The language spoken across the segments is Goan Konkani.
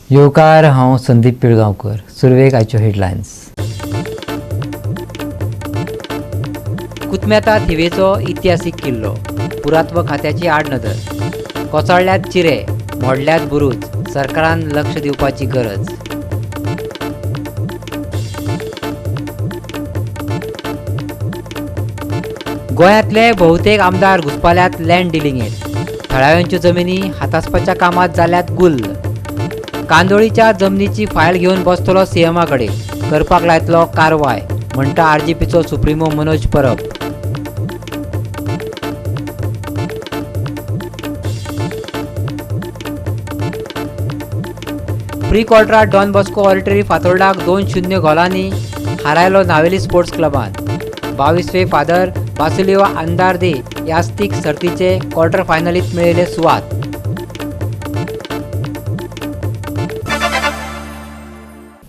येवकार, हांव संदीप पिळगांवकर. सुरवेक आयच्यो हेडलायन्स. कुतम्याता थिवेचो इतिहासीक किल्लो, पुरात्व खात्याची आडनदर. कोसळ्ळ्यात चिरे, मोडल्यात बुरूज, सरकारान लक्ष दिवपाची गरज. गोंयांतले बहुतेक आमदार घुसपाल्यात लँड डिलिंगेत. थळाव्यांच्यो जमिनी हातासपाच्या कामात जाल्यात गुल्ल. कांदोळीच्या जमनीची फायल घेवन बसतलो सीएमा कडेन, करपाक लायतलो कारवाय, म्हणटा आरजीपीचो सुप्रिमो मनोज परब. प्री क्वॉर्टरात डॉन बॉस्को ऑरिटरी फातोर्डाक 2-0 गोलांनी हारायलो नावेली स्पोर्ट्स क्लबान. 22वे फादर बासिलियो आंदार्दे यास्तीक सर्तीचे क्वॉर्टर फायनलीत मेळिल्ले सुवात.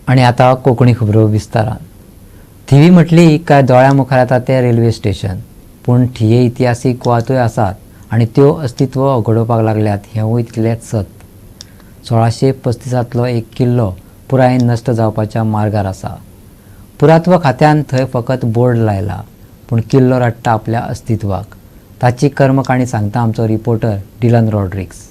आनी आतां कोंकणी खबरो विस्तारान. थिवी म्हटली काय दोळ्या मुखार येता तें रेल्वे स्टेशन, पूण थिये इतिहासीक सुवातोय आसात आनी त्यो अस्तित्व घडोवपाक लागल्यात हेंवूय तितलेंच सत. 1635 एक किल्लो पुरायेन नश्ट जावपाच्या मार्गार आसा. पुरात्व खात्यान थंय फकत बोर्ड लायला, पूण किल्लो रडटा आपल्या अस्तित्वाक. ताची कर्मकाणी सांगता आमचो रिपोर्टर डिलन रॉड्रिक्स.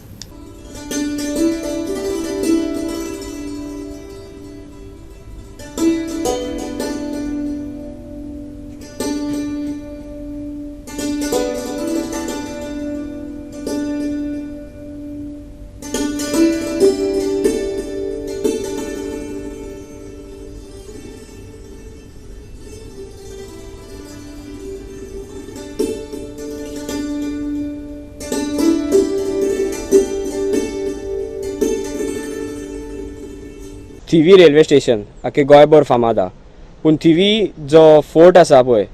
थिवी रेल्वे स्टेशन आख्खे गोंयभर फामाद आहा, पूण थिवी जो फोर्ट आसा पळय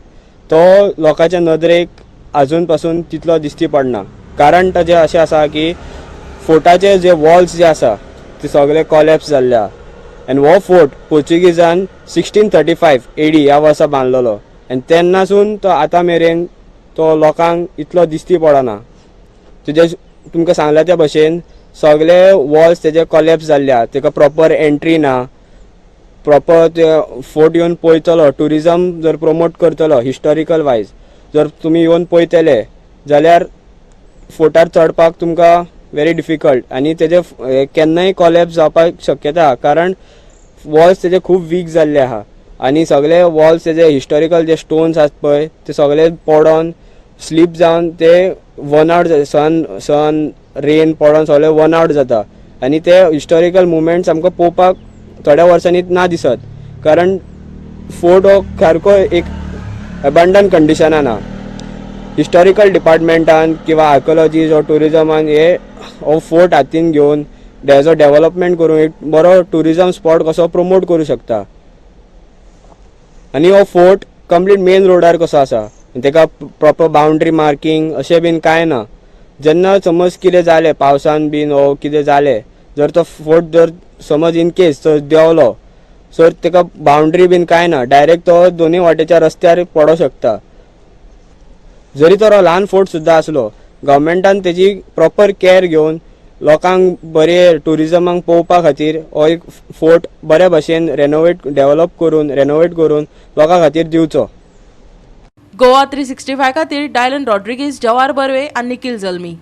तो लोकांच्या नदरेक आजून पासून तितलो दिश्टी पडना. कारण ताजें अशें आसा की फोर्टाचे जे वॉल्स जे आसा ते सगळे कॉलेप्स जाल्ले आहा. आनी हो फोर्ट पोर्चुगीजान 1635 एडी ह्या वर्सा बांदलेलो आनी तेन्नासून तो आतां मेरेन तो लोकांक इतलो दिश्टी पडना. तुजे तुमकां सांगल्या त्या भशेन सगळे वॉल्स तेजे कॉलेप्स जाल्ले आहा, तेका प्रॉपर एंट्री ना. प्रॉपर ते फोर्ट येवन पळयतलो, ट्युरिजम जर प्रमोट करतलो हिस्टॉरिकल वायज जर तुमी येवन पळयतले जाल्यार फोर्टार चडपाक तुमकां वेरी डिफिकल्ट आनी तेजे केन्नाय कॉलेप्स जावपाक शक्यता आहा, कारण वॉल्स तेजे खूब वीक जाल्ले आहा आनी सगळे वॉल्स तेजे हिस्टॉरिकल जे स्टोन्स आसात पळय ते सगळे पडोन स्लीप जावन ते वन आवट, सन रेन पडोन सगळे वन आवट जाता आनी ते हिस्टॉरिकल मुवमेंट्स आमकां पळोवपाक थोड्या वर्सांनी ना दिसत, कारण फोर्ट हो सारको एक एबंडन कंडिशनान आहा. हिस्टॉरिकल डिपार्टमेंटान किंवा आर्किओलॉजीज ऑर ट्युरिजमान हे हो फोर्ट हातीन घेवन तेजो डेवलपमेंट करून एक बरो ट्युरिजम स्पॉट कसो प्रमोट करूं शकता. आनी हो फोर्ट कंप्लीट मेन रोडार कसो आसा, तेका प्रॉपर बाउंड्री मार्किंग अशें बीन कांय ना. जेन्ना समज कितें जालें पावसान बीन वो कितें जालें, जर तो फोर्ट जर समज इन केस जर देंवलो सो तेका बाउंड्री बीन कांय ना, डायरेक्ट तो दोनूय वाटेच्या रस्त्यार पडोंक शकता. जरी तर हो ल्हान फोर्ट सुद्दां आसलो, गव्हर्मेंटान तेजी प्रॉपर कॅर घेवन लोकांक बरे ट्युरिजमाक पळोवपा खातीर हो एक फोर्ट बऱ्या भशेन रेनोवेट डेवलप करून रेनोवेट करून लोकां खातीर दिवचो. गोवा 365 खातीर डायलन रॉड्रिगीज, जवार बर्वे आनी निखिल जल्मी.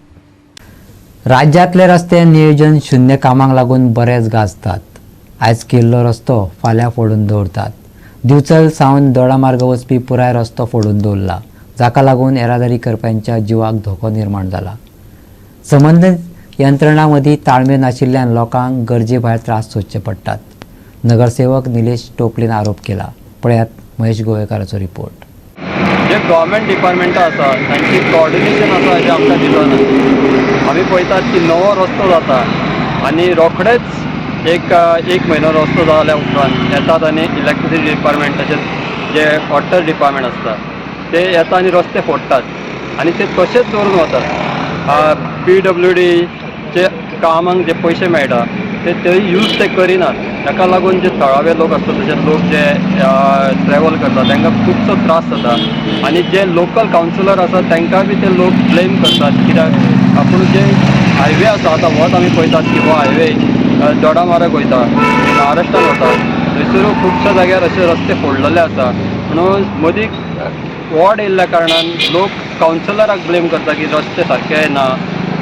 राज्यांतले रस्ते नियोजन शून्य कामांक लागून बरेच गाजतात. आयज केल्लो रस्तो फाल्यां फोडून दवरतात. दिवचल सावन दोडामार्ग वचपी पुराय रस्तो फोडून दवरला, जाका लागून येरादारी करप्यांच्या जिवाक धोको निर्माण जाला. संबंदीत यंत्रणां मदीं ताळमेळ नाशिल्ल्यान लोकांक गरजे भायर त्रास सोंसचे पडटात. नगरसेवक निलेश टोपलीन आरोप केला. पळयात महेश गोवेकाराचो रिपोर्ट. जे गव्हर्मेंट डिपार्टमेंटां आसा तांची कोऑर्डिनेशन आसा अशें आमकां दिसना. आमी पळयतात की नवो रस्तो जाता आनी रोखडेच एक एक म्हयनो रस्तो जाल्या उपरांत येतात आनी इलेक्ट्रिसिटी डिपार्टमेंट तशेंच जे वॉटर डिपार्टमेंट आसता ते येता आनी रस्ते फोडटात आनी ते तशेंच दवरून वतात. पीडब्ल्यूडीचे कामांक जे पयशे मेळटा ते ते यूज ते करिनात. ताका लागून जे थळावे लोक आसता तशेंच लोक जे ट्रॅवल करता तांकां खुबसो त्रास जाता आनी जे लोकल कावन्सिलर आसा तांकां बी ते लोक ब्लेम करतात, कित्याक आपूण जे हायवे आसा आतां होच आमी पळयतात की हो हायवे दोडामार्ग वयता, महाराष्ट्रान वता, थंयसर खुबश्या जाग्यार अशे रस्ते फोडलेले आसा. म्हणून मदीं वॉर्ड येयल्ल्या कारणान लोक कावन्सिलराक ब्लेम करता की रस्ते सारके ना,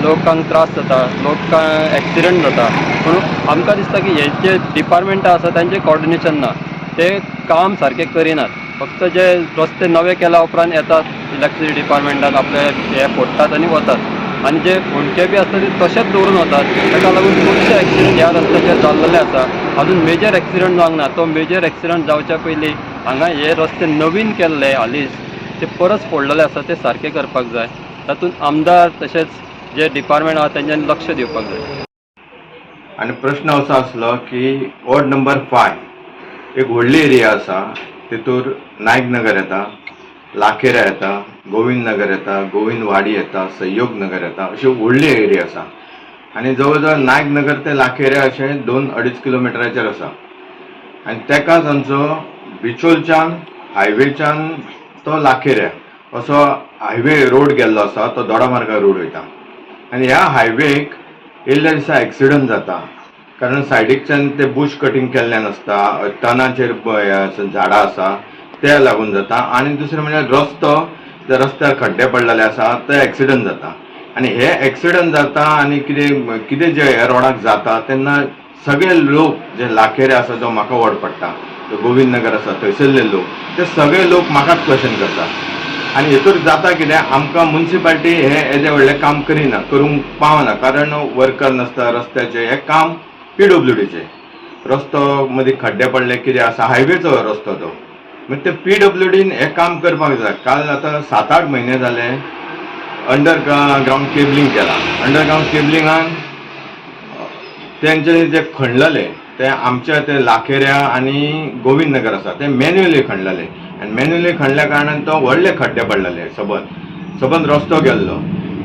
लोकांक त्रास जाता, लोकांक एक्सिडंट जाता. म्हणून आमकां दिसता की हे जे डिपार्टमेंटां आसा तांचें कॉर्डिनेशन ना, ते काम सारकें करिनात. फक्त जे रस्ते नवे केल्या उपरांत येतात इलेक्ट्रिसिटी डिपार्टमेंटान आपले हे फोडटात आनी वतात, आनी जे हुंडके बी आसता ते तशेच दवरून वतात. ताका लागून खुबशे एक्सिडंट ह्या रस्त्याचेर जाल्लेले आसा. अजून मेजर एक्सिडंट जावंक ना. तो मेजर एक्सिडंट जावच्या पयलीं हांगा हे रस्ते नवीन केल्ले हालींच ते परत फोडलेले आसा, ते सारके करपाक जाय. तातूंत आमदार तशेंच जे डिपार्टमेंट आहा तेंच्यांनी लक्ष दिवपाक जाय. आनी प्रश्न असो आसलो की वॉर्ड नंबर 5 एक व्हडली एरिया आसा, तितूर नायक नगर येता, लाखेरा येता, गोविंद नगर येता, गोविंद वाडी येता, संयोग नगर येता, अशी व्हडली एरिया आसा. आनी जवळ जवळ नायक नगर ते लाखेरा अशें 2-2.5 किलोमिटराचेर आसा. आनी तेकाच आमचो बिचोलच्यान हायवेच्यान तो लाखेऱ्या असो हायवे रोड गेल्लो आसा, तो दोडामार्गा रोड वयता. आनी ह्या हायवेक येयल्ल्या दिसा एक्सिडंट जाता, कारण सायडीकच्यान ते बुश कटींग केल्ल्यान आसता, तणाचेर झाडां आसा ते लागून जाता. आनी दुसरें म्हणजे रस्तो, जे रस्त्यार खड्डे पडलेले आसा ते एक्सिडंट जाता. आनी हे एक्सिडंट जाता आनी कितें कितें जे ह्या रोडाक जाता तेन्ना सगळे लोक जे लाखेरे आसा, जो म्हाका वॉर्ड पडटा, जो गोविंद नगर आसा थंयसरले लोक, ते सगळे लोक म्हाकाच क्वेश्चन करता. आनी हेतूर जाता कितें, आमकां मुन्सिपाल्टी हे येदें व्हडलें काम करिना, करूंक पावना, कारण वर्कर नासता रस्त्याचे. हें काम पीडब्ल्यूडीचें. रस्तो मदीं खड्डे पडले कितें आसा, हायवेचो रस्तो तो, मागीर ते पीडब्ल्यूडीन हें काम करपाक जाय. काल आतां 7-8 म्हयने जाले अंडर ग्रावंड केबलींग केलां. अंडर ग्रावंड केबलिंगान तेंचे जे खणलेले ते आमच्या ते लाखेऱ्या आनी गोविंद नगर आसा ते मॅन्युअली खणलेले, आनी मॅन्युअली खणल्या कारणान तो व्हडले खड्डे पडलेले, सबंद सबंद रस्तो गेल्लो.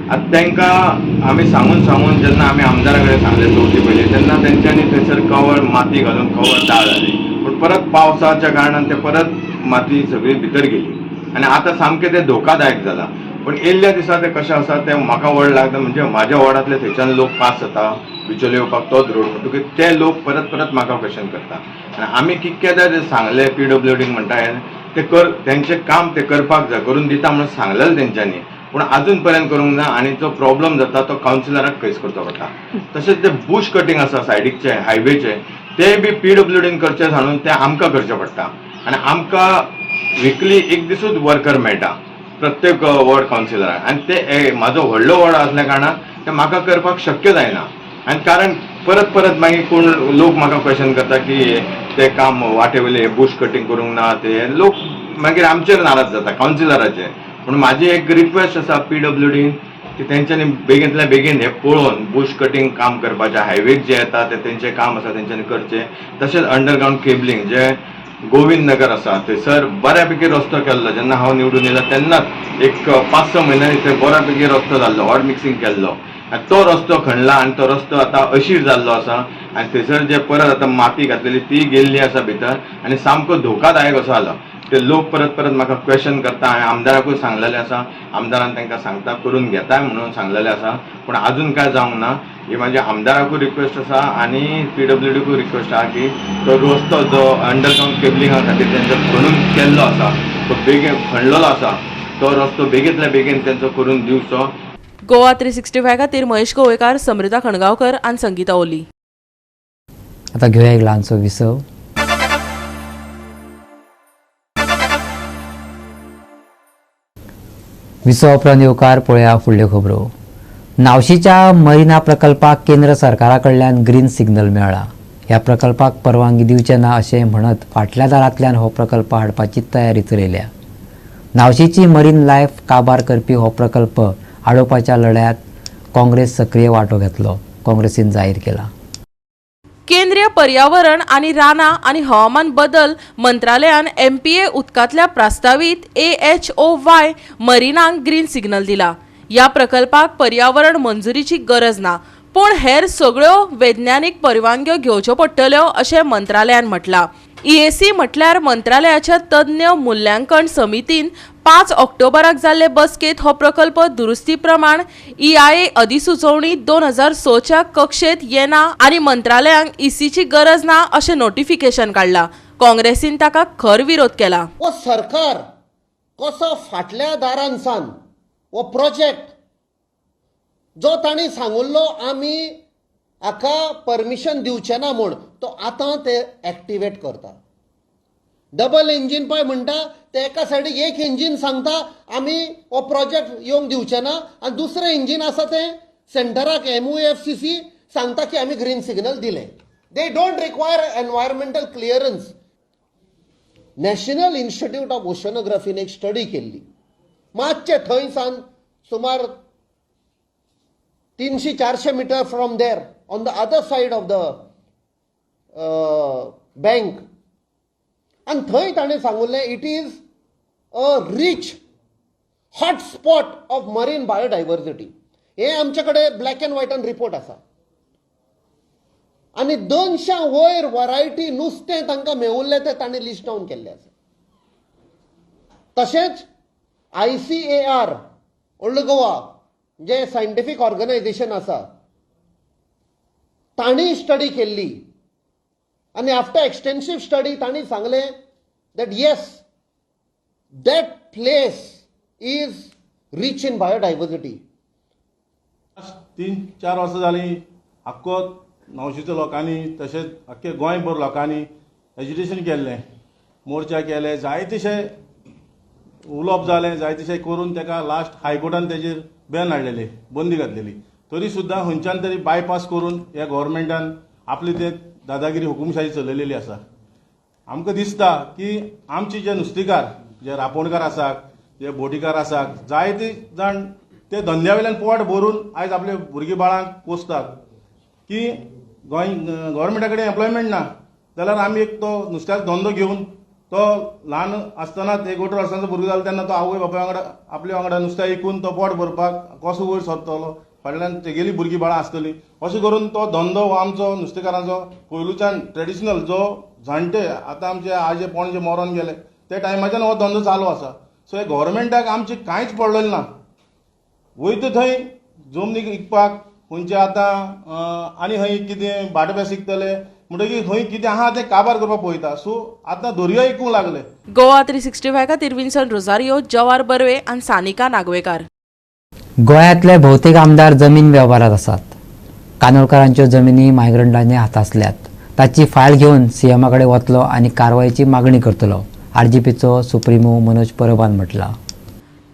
आतां तांकां आमी सांगून सांगून जेन्ना आमी आमदारा कडेन सांगलें चवथी पयलीं, तेन्ना तेंच्यांनी थंयसर कवर माती घालून कवर दाळ जाली, पूण परत पावसाच्या कारणान ते परत माती सगळी भितर गेली आनी आतां सामकें तें धोकादायक जालां. पूण येयल्ल्या दिसा तें कशें आसा तें म्हाका व्हड लागता, म्हणजे म्हाज्या वॉर्डांतले थंयच्यान लोक पास जाता बिचोले येवपाक तोच रोड, म्हणटकीर ते लोक परत परत म्हाका क्वेश्चन करता. आनी आमी कितकेदां ते सांगलें पीडब्ल्यूडीक, म्हणटा हें ते कर, तेंचें काम ते करपाक जाय, करून दिता म्हणून सांगलेलें तेंच्यांनी, पूण अजून पर्यंत करूंक ना. आनी जो प्रॉब्लम जाता तो कावन्सिलराक फेस करचो पडटा. तशेंच ते बुश कटींग आसा सायडीकचे हायवेचे, ते बी पीडब्ल्यूडीन करचें सांडून ते आमकां करचें पडटा. आनी आमकां विकली एक दिसूच वर्कर मेळटा प्रत्येक वॉर्ड कावन्सिलराक, आनी ते म्हाजो व्हडलो वॉर्ड आसल्या कारणान ते म्हाका करपाक शक्य जायना. आनी कारण परत परत मागीर कोण लोक म्हाका क्वेश्चन करता की ते काम वाटे वयले बुश कटींग करूंक ना, ते लोक मागीर आमचेर नाराज जाता कावन्सिलराचे. पूण म्हाजी एक रिक्वेस्ट आसा पीडब्ल्यूडीन की तेंच्यांनी बेगीनतल्या बेगीन हें पळोवन बुश कटींग काम करपाचें, हायवेक जे येता ते तेंचें काम आसा तेंच्यांनी करचें. तशेंच अंडरग्रावंड केबलींग जे गोविंद नगर आसा थंयसर बऱ्यापैकी रस्तो केल्लो, जेन्ना हांव निवडून येयला तेन्नाच एक 5-6 म्हयन्यांनी थंय बऱ्यापैकी रस्तो जाल्लो, हॉट मिक्सिंग केल्लो, आनी तो रस्तो खणला आनी तो रस्तो आतां अशीर जाल्लो आसा. आनी थंयसर जे परत आतां माती घातलेली ती गेल्ली आसा भितर आनी सामको धोकादायक असो जाला. ते लोक परत परत म्हाका क्वेश्चन करता. हांवें आमदाराकूय सांगलेलें आसा, आमदारान तांकां सांगता करून घेताय म्हणून सांगलेलें आसा, पूण अजून कांय जावंक ना. ही म्हाजी आमदाराकूय रिक्वेस्ट आसा आनी पीडब्ल्यूडीकूय रिक्वेस्ट आसा की तो रस्तो जो अंडरग्रावंड केबलिंगा खातीर तेंचो खणून केल्लो आसा, तो बेगीन खणलेलो आसा, तो रस्तो बेगींतल्या बेगीन तेंचो करून दिवचो. गोवा 365 खातीर महेश गोवेकार, समृता खणगांवकर आनी संगीता ओली. आतां घेवया एक ल्हानसो विसव. विसव उपरांत येवकार. पळया फुडल्यो खबरो. नावशीच्या मरिना प्रकल्पाक केंद्र सरकारा कडल्यान ग्रीन सिग्नल मेळ्ळा. ह्या प्रकल्पाक परवानगी दिवचे ना अशें म्हणत फाटल्या दारांतल्यान हो प्रकल्प हाडपाची तयारी चलयल्या. नावशीची मरीन लायफ काबार करपी हो प्रकल्प आडोवपाच्या लढ्यांत काँग्रेस सक्रीय वांटो घेतलो, काँग्रेसीन जाहीर केला. केंद्रीय पर्यावरण आनी रानां आनी हवामान बदल मंत्रालयान एमपीए उदकांतल्या प्रस्तावीत AHOY मरिनाक ग्रीन सिग्नल दिला. ह्या प्रकल्पाक पर्यावरण मंजुरीची गरज ना, पूण हेर सगळ्यो वैज्ञानीक परवानग्यो घेवच्यो पडटल्यो अशें मंत्रालयान म्हटलां. EAC म्हटल्यार मंत्रालयाच्या तज्ञ मुल्यांकन समितीन 5 ऑक्टोबराक जाल्ले बसकेंत हो प्रकल्प दुरुस्ती प्रमाण EIA अधिसुचोवणी 2006च्या कक्षेत येना आनी मंत्रालयांक ईसीची गरज ना अशें नोटिफिकेशन काडला. काँग्रेसीन ताका खर विरोध केला. हो सरकार कसो फाटल्या दारान सान हो प्रोजेक्ट जो तांणी सांगिल्लो आमी हाका परमिशन दिवचे ना म्हूण, तो आतां ते एक्टिवेट करता. डबल इंजीन पळय म्हणटा ते एका सायडीक एक इंजीन सांगता आमी हो प्रोजेक्ट येवंक दिवचे ना, आनी दुसरें इंजीन आसा तें सेंटराक MOFCC सांगता की आमी ग्रीन सिग्नल दिलें. They don't require environmental clearance. National Institute of ओशनोग्राफीन एक स्टडी केल्ली, मातशें थंय सावन सुमार 300-400 metre from there on the other side of the bank, आनी थंय ताणें सांगिल्लें it is a rich hot spot of marine biodiversity. हें आमचे कडेन ब्लॅक एंड व्हायटान रिपोर्ट आसा. आनी 200 वयर वरायटी नुस्तें तांकां मेवुल्लें तें तांणी लिस्ट डावन केल्लें आसा. तशेंच ICAR old Goa जें सायंटिफीक ऑर्गनायझेशन आसा तांणी स्टडी केल्ली आनी आफ्टर एक्सटेन्सीव स्टडी तांणी सांगलें that yes, that place is rich in biodiversity. 3-4 वर्सां जालीं आख्खो नावशीच्या लोकांनी तशेंच आख्खे गोंयभर लोकांनी एजिटेशन केल्लें, मोर्चा केले, जायतेशे उलोवप जालें, जायतेशे करून ताका लास्ट हायकोर्टान तेजेर बॅन हाडलेली, बंदी घातलेली. तरी सुद्दां खंयच्यान तरी बायपास करून ह्या गव्हर्मेंटान आपली ते दादागिरी हुकुमशाही चलयलेली आसा. आमकां दिसता की आमची जे नुस्तेकार, जे रांपोणकार आसात, जे बोटीकार आसात, जायते जाण ते धंद्या वयल्यान पोट भरून आयज आपले भुरगीं बाळांक पोसतात की गोंय गव्हर्मेंटा कडेन एम्प्लॉयमेंट ना जाल्यार आमी एक तो नुस्त्याचो धंदो घेवन तो ल्हान आसतनाच 1-18 वर्सांचो भुरगो जालो तेन्ना तो आवय बापाय वांगडा आपल्या वांगडा नुस्त्या विकून तो पोट भरपाक कसो वयर सरतलो, फाटल्यान तेगेली भुरगीं बाळां आसतलीं, अशें करून तो धंदो हो आमचो नुस्तेकारांचो पयलूच्यान ट्रेडिशनल जो जाणटे आतां आमचे आजे पणजे मरोन गेले त्या टायमाच्यान हो धंदो चालू आसा. सो हे गव्हर्मेंटाक आमची कांयच पडलेलें ना. वयता थंय जमनी विकपाक खंयचे आतां आनी खंय कितें भाट-बेंस विकतले म्हणटकीर खंय कितें आहा तें काबार करपाक पळयता. सो आतां दर्या विकूंक लागले. गोवा 365 खातीर विन्सन रोजारियो, जवार बर्वे आनी सानिका नागवेकार. गोंयांतले भौतेक आमदार जमीन वेव्हारात आसात. कानोळकारांच्यो जमिनी मायग्रंटांनी हातासल्यात. ताची फायल घेवन सीएमा कडेन वतलो आनी कारवायेची मागणी करतलो, आरजीपीचो सुप्रिमो मनोज परबान म्हटलां.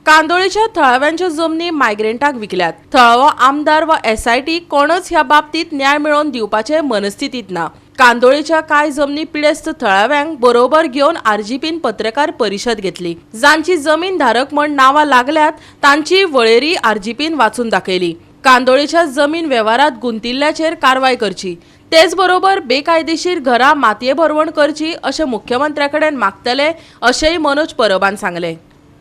कांदोळीच्या थळाव्यांच्यो जमनी मायग्रेंटाक विकल्यात. थळावो आमदार वा SIT कोणच ह्या बाबतीत न्याय मेळोवन दिवपाचे मनस्थितीत ना. कांदोळीच्या कांय जमनी पिडेस्त थळाव्यांक बरोबर घेवन आरजीपीन पत्रकार परिशद घेतली. जांची जमीन धारक म्हण नांवां लागल्यात तांची वळेरी आरजीपीन वाचून दाखयली. कांदोळीच्या जमीन वेव्हारात गुंतिल्ल्याचेर कारवाय करची, तेच बरोबर बेकायदेशीर घरां मातये भरवण करची अशें मुख्यमंत्र्या कडेन मागतले अशेंय मनोज परबान सांगलें.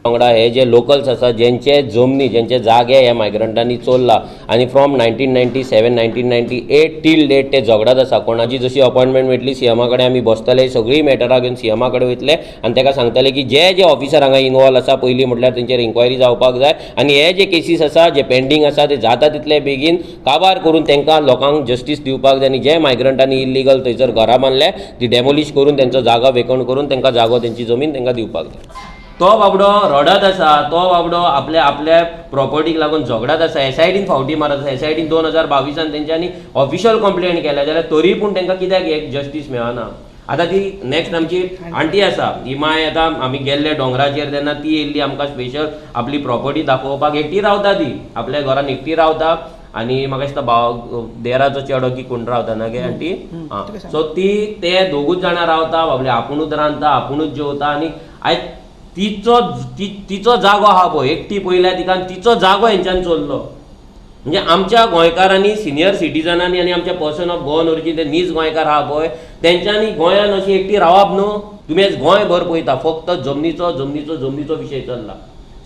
वांगडा हे जे लोकल्स आसा जेंचे जमनी जेंचे जागे हे मायग्रंटांनी चोरला आनी फ्रॉम 1997 1998 टील डेट ते झगडत आसा. कोणाची जशी अपॉयंटमेंट मेळटली सीएमा कडेन आमी बसतले, सगळीं मॅटरां घेवन सीएमा कडेन वयतले आनी ताका सांगतले की जे जे ऑफिसर हांगा इनवॉल्व आसा पयलीं म्हटल्यार तेंचेर इन्क्वायरी जावपाक जाय आनी हे जे केसीस आसा जे पेंडींग आसा ते जाता तितले बेगीन काबार करून तांकां लोकांक जस्टीस दिवपाक जाय आनी जे मायग्रंटांनी इल्लिगल थंयसर घरां बांदल्या ती डेमोलिश करून तेंचो जागो वेकंट करून तांकां जागो तेंची जमीन तांकां दिवपाक जाय. तो बाबडो रडत आसा, तो बाबडो आपल्या आपल्या प्रॉपर्टीक लागून झगडत आसा, एसआयटीन फावटी मारत आसा. एसआयटीन 2022 तेंच्यांनी ऑफिशियल कंप्लेन केल्या जाल्यार तरी पूण तांकां कित्याक एक जस्टीस मेळना. आतां ती नेक्स्ट आमची आंटी आसा, ही माय आतां आमी गेल्ले दोंगराचेर तेन्ना ती येयल्ली आमकां स्पेशल आपली प्रॉपर्टी दाखोवपाक. एकटी रावता ती आपल्या घरान एकटी रावता आनी म्हाका दिसता भाव देराचो चेडो की कोण रावता ना गे आंटी. आं सो ती ते दोगूच जाणां रावता, बाबले आपुणूच रांदता आपुणूच जेवता आनी आयज तिचो तिचो जागो आहा पळय एकटी पयल्या तिका तिचो जागो हेंच्यान चोरलो. म्हणजे आमच्या गोंयकारांनी सिनियर सिटीजनांनी आनी आमच्या पर्सन ऑफ गोवन ओरिजीन ते नीज गोंयकार आहा पळय तेंच्यांनी गोंयान अशी एकटी रावप न्हू. तुमी आयज गोंयभर पळयता फक्त जमनीचो जमनीचो जमनीचो विशय चल्ला.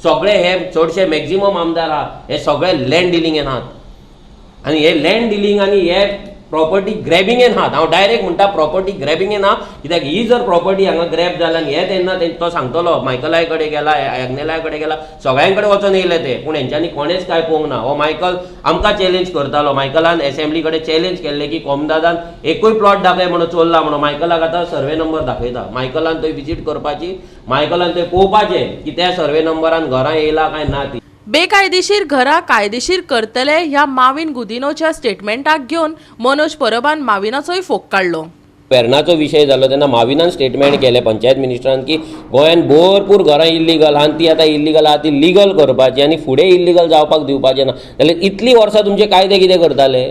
सगळे हे चडशे मॅक्झिमम आमदार आहा हे सगळे लँड डिलिंगेन आहात आनी हे लँड डिलिंग आनी हे प्रॉपर्टी ग्रॅबिंगेन आहात. हांव डायरेक्ट म्हणटा प्रॉपर्टी ग्रॅबिंगेन आहा, कित्याक ही जर प्रॉपर्टी हांगा ग्रॅब जाल्या आनी हे तेन्ना तो सांगतलो मायकलाय कडेन गेला, आग्नेलाय कडेन गेला, सगळ्यां कडेन वचोन येयले ते, पूण हेंच्यांनी कोणेच कांय पळोवंक ना. हो मायकल आमकां चॅलेंज करतालो, मायकलान एसेंब्ली कडेन चॅलेंज केल्लें की कोमदादान एकूय प्लॉट दाखय म्हणून चोरला म्हणून. मायकलाक आतां सर्वे नंबर दाखयता, मायकलान थंय विजीट करपाची, मायकलान थंय पळोवपाचें की त्या सर्वे नंबरान घरां येयला काय ना ती. बेकायदेशीर घरां कायदेशीर करतले ह्या माविन गुदिनोच्या स्टेटमेंटाक घेवन मनोज परबान माविनाचोय फोग काडलो. वेर्णाचो विशय जालो तेन्ना माविनान स्टेटमेंट केलें पंचायत मिनिस्टरान की गोंयान भरपूर घरां इल्लिगल आहा आनी ती आतां इल्लिगल आहा ती लिगल करपाची आनी फुडें इल्लिगल जावपाक दिवपाचें ना. जाल्यार इतलीं वर्सां तुमचे कायदे कितें करताले?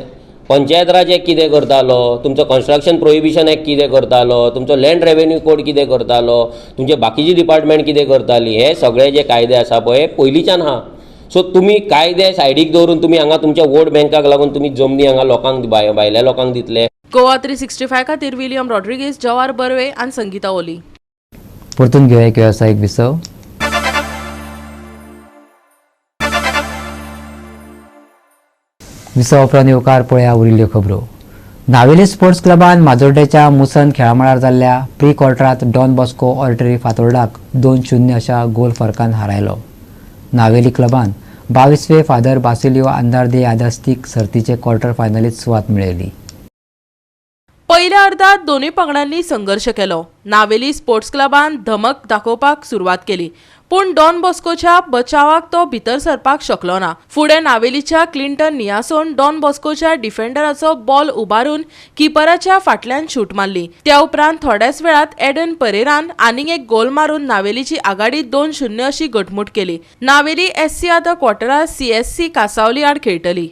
पंचायत राज एक्ट कितें करतालो, तुमचो कन्स्ट्रक्शन प्रोहिबिशन एक्ट कितें करतालो, तुमचो लँड रेवेन्यू कोड कितें करतालो, तुमचे बाकीचे डिपार्टमेंट कितें करताली? हे सगळे जे कायदे आसा पळय पयलींच्यान आहा. सो तुमी कायदे सायडीक दवरून तुमी हांगा तुमच्या वोट बँकाक लागून तुमी जमनी हांगा लोकांक भायल्या लोकांक दितले. गोवा 365 खातीर विलियम रॉड्रिगेज, जवार बर्वे आनी संगीता ओली. परतून घेवया एक वेवसायीक विसव. विसव उपरांत येवकार पळया उरिल्ल्यो खबरो. नावेली स्पोर्ट्स क्लबान माजोड्डेच्या मुसन खेळामळार जाल्ल्या प्री क्वॉर्टरांत डॉन बॉस्को ऑर्टरी फातोर्डाक 2-0 अशा गोल फरकान हारायलो. नावेली क्लबान 22वे फादर बासिलियो आंदार्दे यादस्तीक सर्तीचे क्वॉर्टर फायनलीत सुवात मेळयली. पयल्या अर्दांत दोनूय पंगडांनी संघर्श केलो. नावेली स्पोर्ट्स क्लबान धमक दाखोवपाक सुरवात केली, पूण डॉन बॉस्कोच्या बचावाक तो भितर सरपाक शकलो ना. फुडें नावेलीच्या क्लिंटन नियासोन डॉन बॉस्कोच्या डिफेंडराचो बॉल उबारून किपराच्या फाटल्यान शूट मारली. त्या उपरांत थोड्याच वेळात एडन परेरान आनीक एक गोल मारून नावेलीची आघाडी 2-0 अशी घटमूट केली. नावेली एससी आतां क्वॉर्टरात सीएससी कासावली आड खेळटली.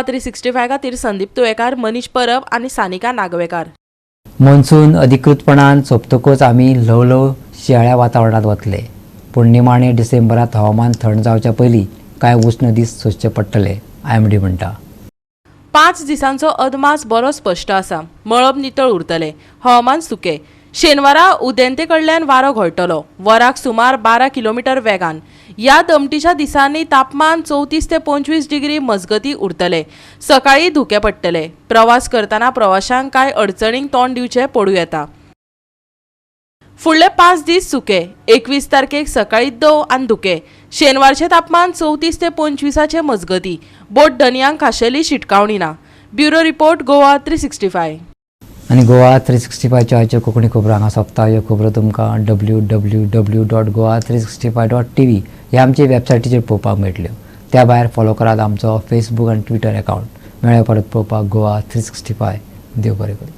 गोवा 365 खातीर संदीप तुयेकार, मनीष परब आनी सानिका नागवेकार. मॉन्सून अधिकृतपणान सोंपतकूच आमी ल्हव ल्हव शिंयाळ्या वातावरणांत वतले, पूण निमाणे डिसेंबरांत हवामान थंड जावच्या पयलीं कांय उश्ण दीस सोंसचे पडटले, आयएमडी म्हणटा. 5 दिसांचो अदमास बरो स्पश्ट आसा. मळब नितळ उरतलें, हवामान सुकें. शेनवारा उदेंते कडल्यान वारो घोळटलो, वराक सुमार 12 किलोमिटर वेगान. ह्या दमटीच्या दिसांनी तापमान 34 ते 25 डिग्री मजगती उरतलें. सकाळीं धुकें पडटलें. प्रवास करतना प्रवाशांक कांय अडचणींक तोंड दिवचें पडूं येता. फुडले 5 दीस सुके. 21 तारखेक सकाळीं दव आनी धुकें. शेनवारचें तापमान 34 ते 25 मजगती. बोट धनयांक खाशेली शिटकावणी ना. Bureau report, Goa 365. आनी गोवा 365च्यो आयच्यो कोंकणी खबरो हांगा सोंपता. ह्यो खबरो तुमकां www.goa365.tv ह्या आमचे वेबसायटीचेर पळोवपाक मेळटल्यो. त्या भायर फॉलो करात आमचो फेसबूक आनी ट्विटर एकावंट. मेळ्या परत पळोवपाक गोवा 365. देव बरें करूं.